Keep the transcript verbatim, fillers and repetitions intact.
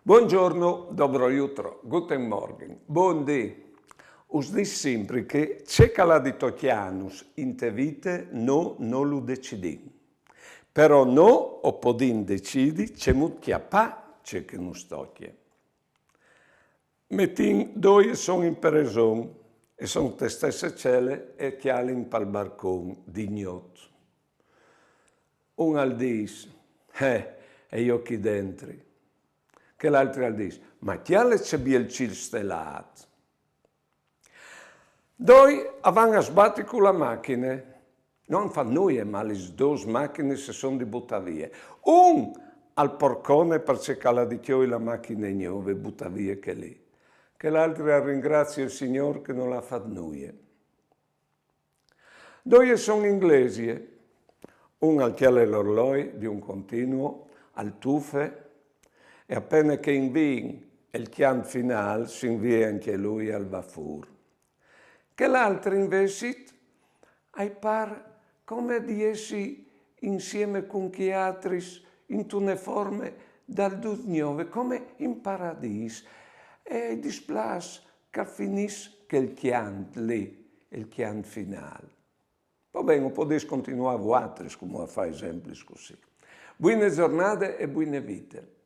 Buongiorno, dobro jutro, guten Morgen, bundì. Us dis simpri che ce ch'al à di tocjânus inte vite nô no lu decidìn. Però nô o podìn decidi cemût cjapâ ce che nus tocje. Metìn, doi a son in preson e son te stesse cele e cjalin pal barcon di gnot. Un al dîs: "Eh, e jo chi dentri." Chel altri al dîs: "Ma cjale ce biel cîl stelât." Doi a van a sbati cu la machine. No àn fat nuie, ma lis dôs machinis si son di butâ vie. Un al porcone parcè ch'al à di cjoli la machine gnove, bute vie chê li. Chel altri al ringrazie il Signôr che nol à fat nuie. Doi a son in glesie. Un al cjale l'orloi di un continuo, al tufe, e a pene che a invin il cjant finâl, si invie ancje lui, al va fûr. Chel altri invezit al par come di jessi insiemi cun chei altris intune forme dal dut gnove, come in paradîs. E al displâs ch'al finìs chel cjant li, il cjant finâl. Va ben, o podês continuâ vualtris cumò a fâ esemplis cussì. Buine zornade e buine vite.